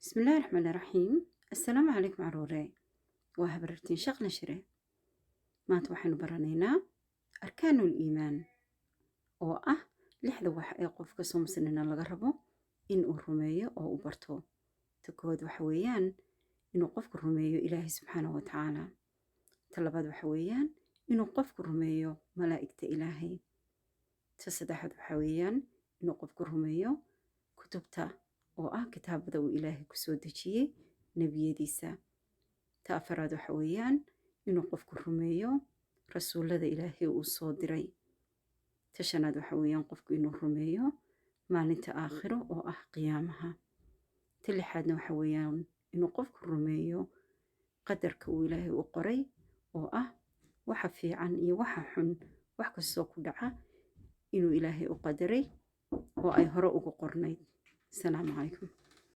Bismillahi raxmaani raxiim. Assalaamu calaykum caruure. Waa habarartiin Shaqna Shire. Maanta waxaynu baranaynaa arkaanul iimaan, oo ah lixda wax ee qofka soo muslimina laga rabo in uu rumeeyo oo u barto. Ta koowaad waxa weeyaan inuu qofku rumeeyo Ilaahay subxaanahu wa tacaala. Ta labaad waxa weeyaan inuu qofku rumeeyo malaa'igta Ilaahay. Ta saddexaad waxa weeyaan inuu qofku rumeeyo kutubta, oo ah kitaabada uu Ilaahay kusoo dejiyey nebiyadiisa. Ta afaraad waxa weeyaan inuu qofku rumeeyo rasuullada Ilaahay uu soo diray. Ta shanaad waxa weeyaan qofku inuu rumeeyo maalinta aakhiro, oo ah qiyaamaha. Ta lixaadna waxa weeyaan inuu qofku rumeeyo qadarka uu Ilaahay u qoray, oo ah waxa fiican iyo waxa xun, wax kastoo ku dhaca inuu Ilaahay u qadaray oo ay hore ugu qornayd. Asalaamu calaykum.